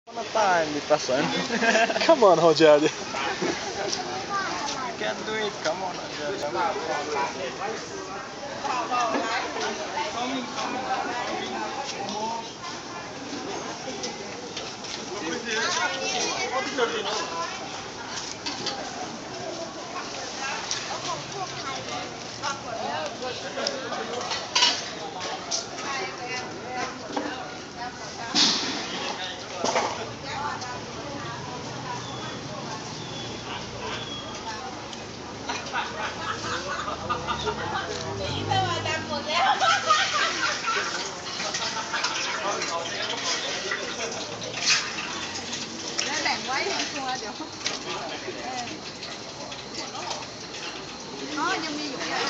Time diýip başlaýyn. Come on hoja diýip. You can do it, come on hoja. แล้วแบ่งไว้ในครัวเดี๋ยวอ๋อยังมีอยู่เนี่ย